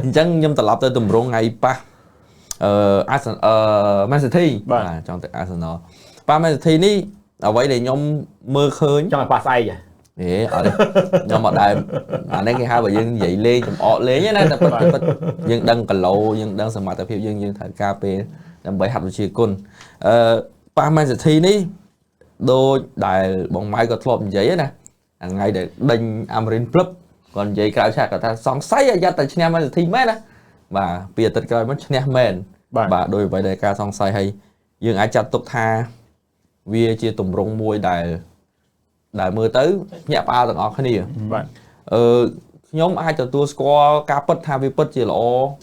អញ្ចឹងខ្ញុំត្រឡប់ទៅទម្រង់ថ្ងៃប៉ះអាសមែនស៊ីធីបាទចង់ទៅអាសនលប៉ះមែនស៊ីធីនេះអ្វីដែលខ្ញុំមើលឃើញចង់ឲ្យប៉ះស្អែកហេអត់ទេខ្ញុំអត់ដែរអានេះគេហៅបើយើងនិយាយលេងចំអកលេងណាតែពិតពិតយើងដឹងគីឡូយើងដឹងសមត្ថភាពយើងយើងត្រូវការពេលដើម្បីហាត់វិជ្ជាគុណប៉ះមែនស៊ីធីនេះដូចដែលបងម៉ៅក៏ធ្លាប់និយាយណាថ្ងៃដែលដេញអាមេរិនព្រឹបគាត់និយាយក្រៅឆាកគាត់ថាសង្ស័យអាយ៉ាត់តែឈ្នះមែនស៊ីធីមែនណាបាទពីអាទិត្យក្រោយមកឈ្នះមែនបាទដោយអ្វីដែលការសង្ស័យហើយយើងអាចចាត់ទុកថាវាជាទម្រង់មួយដែលមើលទៅញាក់ផ្អើលទាំងអស់គ្នាបាទខ្ញុំអាចទទួលស្គាល់ការពិតថាវាពិតជាល្អ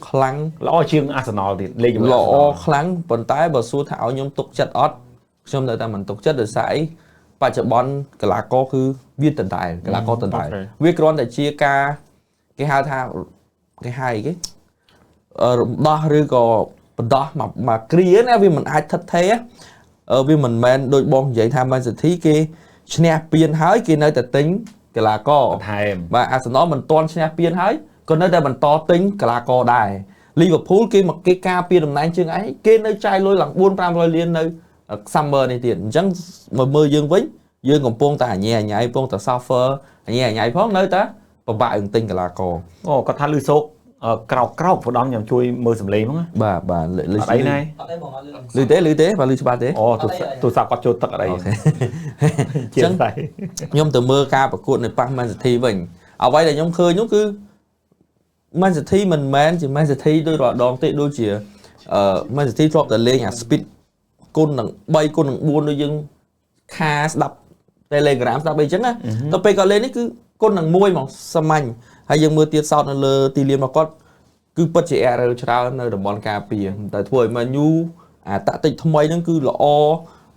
ខ្លាំងល្អជាងអាសនលទៀតលេងល្អខ្លាំងប៉ុន្តែបើសួរថាឲ្យខ្ញុំទុកចិត្តអត់ខ្ញុំនៅតែមិនទុកចិត្តដោយសារអីបច្ចុប្បន្នកីឡាករគឺវាដដែលកីឡាករដដែលវាគ្រាន់តែជាការគេហៅថាគេហៅអីគេរំដោះឬក៏បណ្ដោះមកគ្រាណាវាមិនអាចថិតថេរវាមិនមែនដូចបងនិយាយថា Man City គេឈ្នះពានហើយគេនៅតែទិញកីឡាករបន្ថែមបាទអាសនលមិនទាន់ឈ្នះពានហើយក៏នៅតែបន្តទិញកីឡាករដែរ Liverpool គេមកគេការពារតំណែងជើងឯងគេនៅចាយលុយឡើង4-500លាននៅ Summer នេះទៀតអញ្ចឹងមកមើលយើងវិញយើងកំពុងតែអញញ៉ៃកំពុងតែ suffer អញញ៉ៃផងនៅតែពិបាកនឹងទិញកីឡាករអូគាត់ថាលឺសោកក្រោកក្រោកព្រោះដំខ្ញុំជួយមើលសំឡេងហ្មងបាទបាទលឺអីណែអត់ទេបងអត់លឺទេលឺទេបាទលឺច្បាស់ទេអូទូរស័ព្ទគាត់ចូលទឹកអត់អីជាតែខ្ញុំទៅមើលការប្រកួតនៅប៉ះ Man City វិញអ្វីដែលខ្ញុំឃើញនោះគឺ Man City មិនមែនជា Man City ដូចរាល់ដងទេដូចជាMan City ធ្លាប់តែលេងអា speed គុណនឹង3គុណនឹង4ដូចយើងខាស្ដាប់ Telegram ស្ដាប់អីចឹងណាទៅពេលគាត់លេងនេះគឺគុណនឹង1ហ្មងសាមញ្ញហើយយើងមើលទៀតសោតនៅលើទីលានរបស់គាត់គឺពិតជា error ច្រើននៅតំបន់ការពារតែធ្វើឲ្យ Man U អាតាក់ទិចថ្មីហ្នឹងគឺល្អ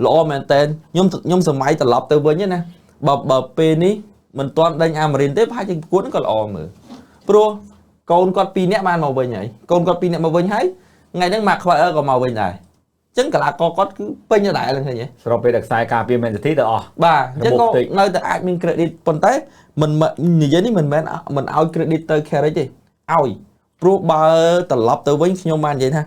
ល្អមែនតើខ្ញុំសម័យត្រឡប់ទៅវិញណាបើពេលនេះមិនទាន់ដេញអាមេរិនទេប្រហែលជាប្រកួតហ្នឹងក៏ល្អមើលព្រោះកូនគាត់2នាក់បានមកវិញហើយកូនគាត់2នាក់មកវិញហើយថ្ងៃហ្នឹង Maguire ក៏មកវិញដែរចឹងកីឡាករគាត់គឺពេញដដែលហ្នឹងឃើញទេស្របពេលដែលខ្សែការពារ Man City ទៅអស់បាទអញ្ចឹងក៏នៅតែអាចមាន credit ប៉ុន្តែមិននិយាយនេះមិនមែនមិនឲ្យ credit ទៅ Carrick ទេឲ្យព្រោះបើត្រឡប់ទៅវិញខ្ញុំបាននិយាយថា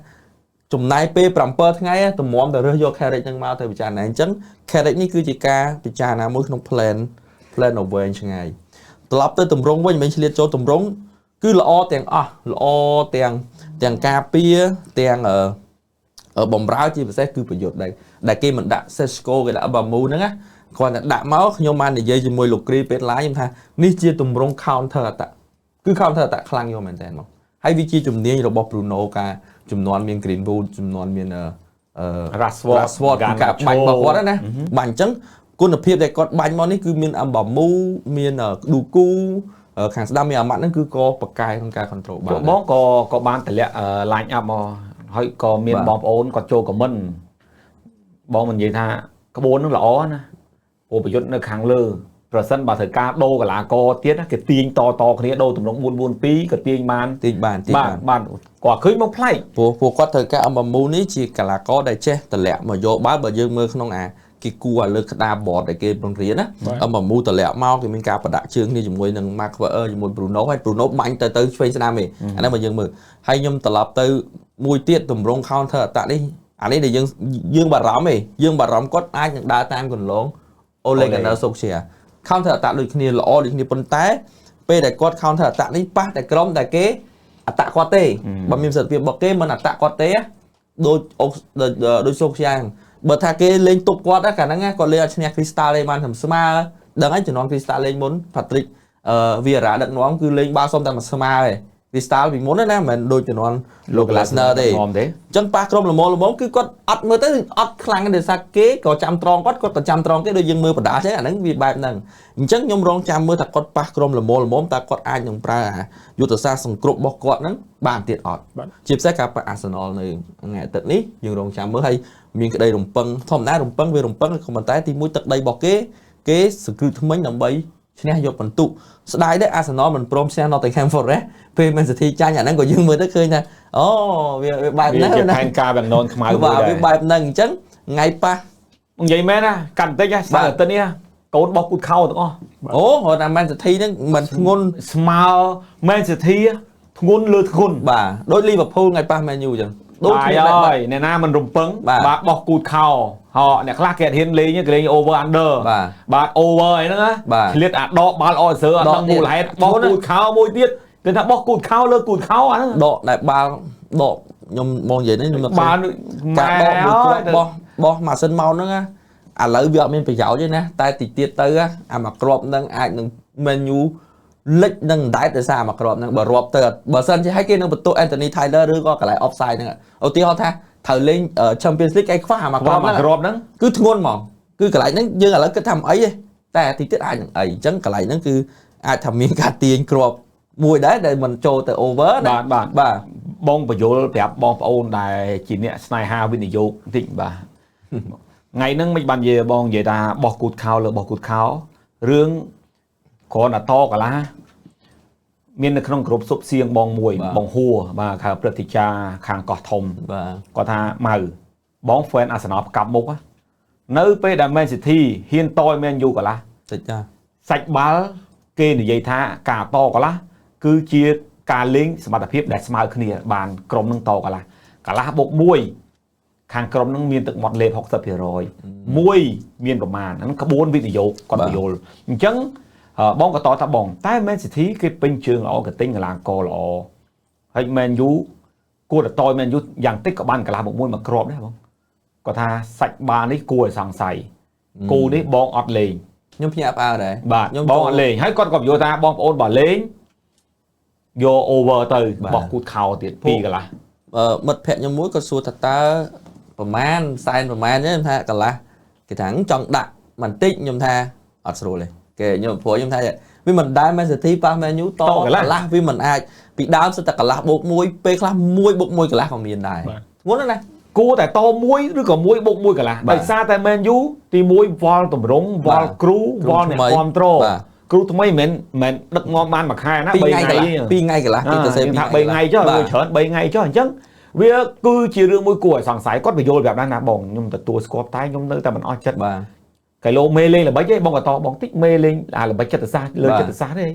ចំណាយពេល7ថ្ងៃតម្រាំទៅរើសយក Carrick ហ្នឹងមកទៅពិចារណាអញ្ចឹង Carrick នេះគឺជាការពិចារណាមួយក្នុង plan ដ៏វែងឆ្ងាយត្រឡប់ទៅតម្រង់វិញមិនឆ្លៀតចូលតម្រង់គឺល្អទាំងអស់ល្អទាំងការពារទាំងបំរើជាពិសេសគឺប្រយុទ្ធដែលគេមិនដាក់ Sesko គេដាក់ Bamu ហ្នឹងណាគ្រាន់តែដាក់មកខ្ញុំបាននិយាយជាមួយលោកគ្រីពេលឡាយខ្ញុំថានេះជាទម្រង់ counter attack គឺ counter attack ខ្លាំងយកមែនតើមកហើយវាជាជំនាញរបស់ Bruno ការចំនួនមាន Greenwood ចំនួនមានRashford គឺការបាញ់របស់គាត់ណាបាញ់អញ្ចឹងគុណភាពដែលគាត់បាញ់មកនេះគឺមាន Mbamu មាន Duku ខាងស្ដាំមានអាម៉ាត់ហ្នឹងគឺក៏ប្រកែក្នុងការ control បានបងក៏បានតម្លាក់ line up មកហើយក៏មានបងប្អូនគាត់ចូល comment បងមិននិយាយថាក្បួននឹងល្អណាព្រោះប្រយុទ្ធនៅខាងលើប្រសិនបើត្រូវការដូរកីឡាករទៀតណាគេទាញតគ្នាដូរទម្រង់442ក៏ទាញបានបាទគាត់ឃើញមកប្លែកព្រោះពួកគាត់ត្រូវការអមមូនេះជាកីឡាករដែលចេះតម្លាក់មកយកបាល់បើយើងមើលក្នុងអាគេគួរឲ្យលើក្តារបតដែលគេបង្រៀនណាអមមូតម្លាក់មកគេមានការបដាក់ជើងគ្នាជាមួយនឹង Maguire ជាមួយ Bruno ហើយ Bruno បាញ់ទៅឆ្វេងស្ដាំឯងអានេះបើយើងមើលហើយខ្ញុំត្រឡប់ទៅមួយទៀតទម្រង់ counter attack នេះអានេះដែលយើងបារម្ភឯងយើងបារម្ភគាត់អាចនឹងដើរតាមកន្លង Ole Gunnar Solskjaer counter attack ដូចគ្នាល្អដូចគ្នាប៉ុន្តែពេលដែលគាត់ counter attack នេះប៉ះតែក្រុមដែលគេ attack គាត់ទេបើមានប្រសិទ្ធភាពរបស់គេមិន attack គាត់ទេដូច Solskjaer បើថាគេលេងទប់គាត់កាលហ្នឹងគាត់លេងអត់ឈ្នះ Crystal ទេបានត្រឹមស្មើដឹងហើយជំនាន់ Crystal លេងមុន Patrick Vieira ដឹកនាំគឺលេងបាល់សុំតែមួយស្មើឯង Crystal ពីមុនណាមិនមែនដូចជំនាន់លោក Glasner ទេអញ្ចឹងប៉ះក្រុមល្មមគឺគាត់អត់មើលទៅអត់ខ្លាំងទេដោយសារគេក៏ចាំត្រង់គាត់ក៏ចាំត្រង់គេដូចយើងមើលបដាចឹងអាហ្នឹងវាបែបហ្នឹងអញ្ចឹងខ្ញុំរងចាំមើលថាគាត់ប៉ះក្រុមល្មមតើគាត់អាចនឹងប្រើអាយុទ្ធសាស្ត្រសង្គ្រប់របស់គាត់ហ្នឹងបានទៀតអត់ជាពិសេសការប៉ះ Arsenal នៅថ្ងៃអាទិត្យនេះយើងរងចាំមើលហើយមានក្តីរំពឹងធម្មតារំពឹងវារំពឹងក៏ប៉ុន្តែទីមួយទឹកដីរបស់គេគេសង្គ្រោះថ្មិញដើម្បីឈ្នះយកពិន្ទុស្ដាយដែរអាសនលមិនព្រមឈ្នះ Nottingham Forest ពេល Man City ចាញ់អាហ្នឹងក៏យើងមើលទៅឃើញថាអូវាបែបហ្នឹងជាផែនការបែបននខ្មៅមួយដែរវាបែបហ្នឹងអញ្ចឹងថ្ងៃប៉ះនិយាយមែនណាកាន់បន្តិចសៅអាទិត្យនេះកូនបោះគូតខោទាំងអស់អូរត់ថា Man City ហ្នឹងមិនធ្ងន់ស្មើ Man City ធ្ងន់លើធ្ងន់បាទដូច Liverpool ថ្ងៃប៉ះ Man U អញ្ចឹងដូចគ្នាហើយអ្នកណាមិនរំពឹងបាទបោះគូតខោហោអ្នកខ្លះគេអត់ហ៊ានលេងគេលេង over under បាទ over អីហ្នឹងណាឆ្លៀតអាដកបាល់អសើអត់ដឹងមូលហេតុបោះគូតខោមួយទៀតគេថាបោះគូតខោលើគូតខោអាហ្នឹងដកដែលបាល់ដកខ្ញុំមកនិយាយនេះខ្ញុំបាល់ការដកមួយគ្រាប់បោះម៉ាស៊ីនមកហ្នឹងណាឥឡូវវាអត់មានប្រយោជន៍ទេណាតែតិចទៀតទៅអាមួយគ្រាប់ហ្នឹងអាចនឹង Man U លិចនឹងដែតដោយសារមួយគ្រាប់ហ្នឹងបើរាប់ទៅបើសិនជាឲ្យគេនឹងបន្ទោស Anthony Taylor ឬក៏កន្លែង offside ហ្នឹងឧទាហរណ៍ថាត្រូវលេង Champions League ឯខ្វះអាមួយគ្រាប់ហ្នឹងគឺធ្ងន់ហ្មងគឺកន្លែងហ្នឹងយើងឥឡូវគិតថាមិនអីទេតែតិចទៀតអាចនឹងអីអញ្ចឹងកន្លែងហ្នឹងគឺអាចថាមានការទាញគ្រាប់មួយដែរដែលមិនចូលទៅ over ណាបាទបាទបងបញ្យលប្រាប់បងប្អូនដែលជាអ្នកស្នេហាវិនិយោគបន្តិចបាទថ្ងៃហ្នឹងមិនបាននិយាយបងនិយាយថាបោះគូតខោលើបោះគូតខោរឿងគ្រាន់តែតកន្លះមាននៅក្នុងក្រុមសុបសៀងបងមួយបងហួរបាទខាងព្រឹទ្ធាចារ្យខាងកោះធំបាទគាត់ថាម៉ៅបង fan អាសនៈផ្កាប់មុខនៅពេលដែល Man City ហ៊ានតយ Man U កន្លះតិចចាសាច់បាល់គេនិយាយថាការតកន្លះគឺជាការលេងសមត្ថភាពដែលស្មើគ្នាបានក្រុមនឹងតកន្លះកន្លះបុកមួយខាងក្រុមនឹងមានទឹកមាត់លេប 60% មួយមានប្រមាណហ្នឹងក្បួនវិនិយោគគាត់បញ្យល់អញ្ចឹងបងក៏តថាបងតែ Man City គេពេញជើងល្អគេទិញកីឡាករល្អហើយ Man U គួរតែតយ Man U យ៉ាងតិចក៏បានកន្លះបុកមួយមកគ្រាប់ដែរបងគាត់ថាសាច់បាល់នេះគួរឲ្យសង្ស័យគូនេះបងអត់លេងខ្ញុំភ្ញាក់ផ្អើលដែរបាទបងអត់លេងហើយគាត់ក៏បញ្យល់ថាបងប្អូនបើលេងយក over ទៅបោះគូតខោទៀត2កន្លះមិត្តភក្តិខ្ញុំមួយក៏សួរថាតើប្រមាណសែនប្រមាណទេខ្ញុំថាកន្លះគេថាចង់ដាក់បន្តិចខ្ញុំថាអត់ស្រួលទេគេខ្ញុំព្រោះខ្ញុំថាវាមិនដែល Man City ប៉ះ Man U តកន្លះវាមិនអាចពីដើមសិតតែកន្លះបូក1ពេលខ្លះ1បូក1កន្លះក៏មានដែរធ្ងន់ណាស់គួរតែត1ឬក៏1បូក1កន្លះដោយសារតែ Man U ទី1វល់តម្រង់វល់គ្រូវល់អ្នកគ្រប់គ្រងគ្រូថ្មីមិនមែនដឹកនាំបានមួយខែណា3ថ្ងៃ2ថ្ងៃកន្លះគេទៅសេ2ថ្ងៃ3ថ្ងៃចុះវាច្រើន3ថ្ងៃចុះអញ្ចឹងវាគឺជារឿងមួយគួរឲ្យសង្ស័យគាត់បញ្យល់ប្រាប់ដែរណាបងខ្ញុំទទួលស្គាល់តែខ្ញុំនៅតែមិនអស់ចិត្តបាទគីឡូមេលេងល្បិចទេបងក៏តបងតិចមេលេងអាល្បិចចិត្តសាស្ត្រលើចិត្តសាស្ត្រទេ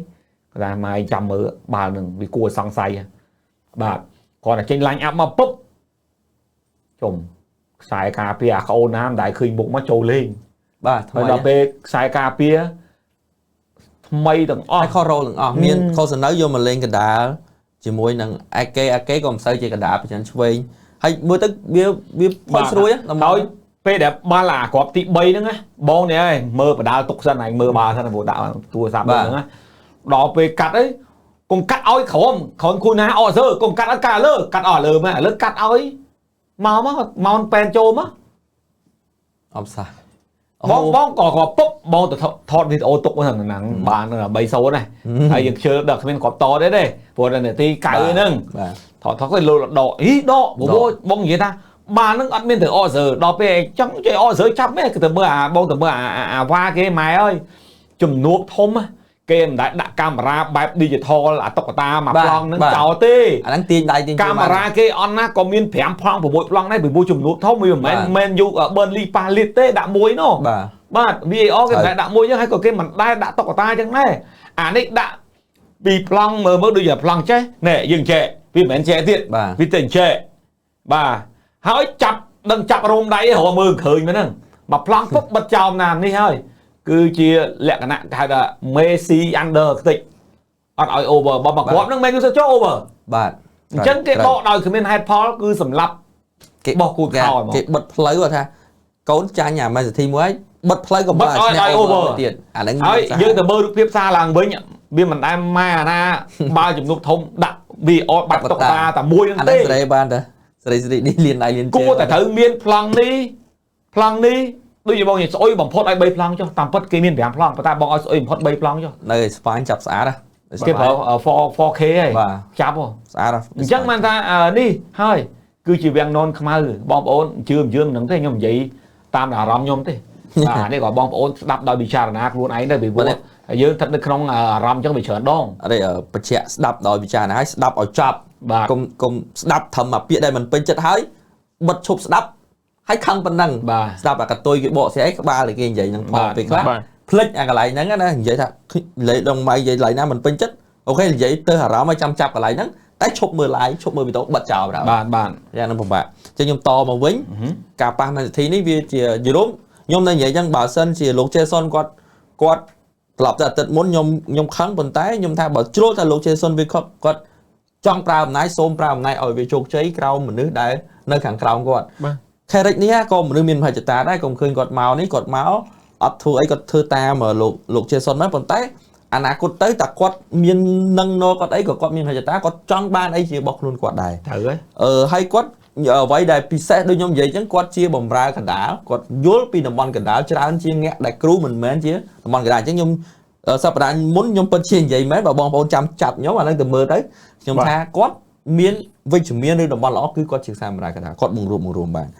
គាត់ថាម៉ែចាំមើលបាល់នឹងវាគួរឲ្យសង្ស័យបាទគាត់តែចេញ line up មកពុបជុំខ្សែការពារអាក្អូនណាមិនដែលឃើញមុខមកចូលលេងបាទហើយដល់ពេលខ្សែការពារថ្មីទាំងអស់ហើយខុសរ៉ូលទាំងអស់មានខុសសនៅយកមកលេងកណ្ដាលជាមួយនឹងអាកេក៏មិនសូវជាកណ្ដាលប្រចាំឆ្វេងហើយមើលទៅវាផុយស្រួយហើយពេលដែលបាល់អាគ្រាប់ទី3ហ្នឹងណាបងនេះហើយមើលបដាល់ទុកសិនឯងមើលបាល់សិនព្រោះដាក់ទូរស័ព្ទហ្នឹងណាដល់ពេលកាត់អីកុំកាត់ឲ្យក្រោមក្រោមគូណាអសើកុំកាត់ឲ្យកាត់លើកាត់អស់លើមែនឥឡូវកាត់ឲ្យមកមកប៉ែនចូលមកអបសាបងក៏ពុកបងទៅថតវីដេអូទុកហ្នឹងហ្នឹងបាន3-0ដែរហើយយើងជឿដល់គ្មានគ្រាប់តទេទេព្រោះដល់នាទី9ហ្នឹងថតទៅលោដកហីដកបងនិយាយថាបាល់ហ្នឹងអត់មានទៅអសើដល់ពេលចង់ចេះអសើចាប់មែនគឺទៅមើលអាបងទៅមើលអាវ៉ាគេម៉ែអើយជំនួបធំគេមិនដែលដាក់កាមេរ៉ាបែប digital អាតុក្កតាមួយប្លង់ហ្នឹងចោលទេអាហ្នឹងទាញដៃទាញកាមេរ៉ាគេអន់ណាក៏មាន5ប្លង់6ប្លង់ដែរពីព្រោះជំនួបធំវាមិនមែន Man U Burnley ប៉ះលីតទេដាក់មួយនោះបាទ VAR គេមិនដែលដាក់មួយចឹងហើយក៏គេមិនដែលដាក់តុក្កតាចឹងដែរអានេះដាក់ពីប្លង់មើលមើលដូចជាប្លង់ចេះនេះយើងចេះវាមិនមែនចេះទៀតវាទៅចេះបាទហើយចាប់ដឹងចាប់រោមដៃរកមើលឃើញមែនហ្នឹងមកប្លង់ពុកបិទចោលណានេះហើយគឺជាលក្ខណៈគេហៅថា Messi under ខ្ទេចអត់ឲ្យ over បើមកគ្រាប់ហ្នឹងមែនយូសចូល over បាទអញ្ចឹងគេដកដោយគ្មានហេតុផលគឺសម្រាប់គេបោះគូតខោគេបិទផ្លូវគាត់ថាកូនចាញ់អា Man City មួយហើយបិទផ្លូវក៏បិទឲ្យឈ្នះ over ទៀតអាហ្នឹងហើយយើងទៅមើលរូបភាពសារឡើងវិញវាមិនដែលម៉ែអាណាបាល់ជំនុំធំដាក់ VR បាត់តុកតាតែមួយហ្នឹងទេអាហ្នឹងសេរីបានតាសេរីនេះលៀនដៃលៀនជើងគួរតែត្រូវមានប្លង់នេះប្លង់នេះដូចជាបងនិយាយស្អុយបំផុតឲ្យ3ប្លង់ចុះតាមពិតគេមាន5ប្លង់ប៉ុន្តែបងឲ្យស្អុយបំផុត3ប្លង់ចុះនៅស្ប៉ាញចាប់ស្អាតណាគេប្រើ 4K ហើយចាប់ស្អាតអញ្ចឹងបានថានេះហើយគឺជាវាំងននខ្មៅបងប្អូនជឿមិនជឿមិនហ្នឹងទេខ្ញុំនិយាយតាមអារម្មណ៍ខ្ញុំទេបាទនេះក៏បងប្អូនស្ដាប់ដោយពិចារណាខ្លួនឯងដែរពីព្រោះយើងស្ថិតនៅក្នុងអារម្មណ៍អញ្ចឹងវាច្រើនដងអត់ទេបញ្ជាក់ស្ដាប់ដោយពិចារណាហើយស្ដាប់ឲ្យចប់កុំស្ដាប់ត្រឹមមួយពាក្យដែលមិនពេញចិត្តហើយបិទឈប់ស្ដាប់ហើយខឹងប៉ុណ្ណឹងស្ដាប់អាកតុយគេបកស្រាយក្បាលគេនិយាយនឹងផងពេលខ្លះភ្លេចអាកន្លែងហ្នឹងណានិយាយថាលេខដងម៉ៃនិយាយកន្លែងណាមិនពេញចិត្តអូខេនិយាយទៅអារម្មណ៍ឲ្យចាំចាប់កន្លែងហ្នឹង តែឈប់មើល live ឈប់មើលវីដេអូបិទចោលបាទ បាទបាទ យ៉ាងហ្នឹងពិបាកចឹងខ្ញុំតមកវិញការប៉ះ Man City នេះវាជាយល់ខ្ញុំនៅនិយាយចឹងបើសិនជាលោក Jason គាត់គាត់ត្រឡប់ទៅអាទិត្យមុនខ្ញុំខ្ញុំខឹងប៉ុន្តែខ្ញុំថាបើជ្រុលតែលោក Jason វាគាត់គាត់ចង់ប្រើអំណាចសូមប្រើអំណាចឲ្យវាជោគជ័យក្រោមមនុស្សដែលនៅខាងក្រោមគាត់ បាទ Carrick នេះក៏មនុស្សមានមហិច្ឆតាដែរកុំឃើញគាត់មកនេះគាត់មកអត់ធ្វើអីគាត់ធ្វើតាមលោកលោក Jason មកប៉ុន្តែអនាគតទៅតែគាត់មាននឹងណគាត់អីក៏គាត់មានមហិច្ឆតាគាត់ចង់បានអីជារបស់ខ្លួនគាត់ដែរ ត្រូវហើយ អឺហើយគាត់អ្វីដែលពិសេសដូចខ្ញុំនិយាយអញ្ចឹងគាត់ជាបំរើកណ្ដាលគាត់យល់ពីតំបន់កណ្ដាលច្រើនជាងអ្នកដែលគ្រូមិនមែនជាតំបន់កណ្ដាលអញ្ចឹងខ្ញុំសប្តាហ៍មុនខ្ញុំពិតជានិយាយមែនបើបងប្អូនចាំចាប់ខ្ញុំអាហ្នឹងទៅមើលទៅខ្ញុំថាគាត់មានវិជ្ជមានឬតំបន់ល្អគឺគាត់ជាខ្សែបម្រើកណ្ដាលគាត់បង្រួបបង្រួមបាន។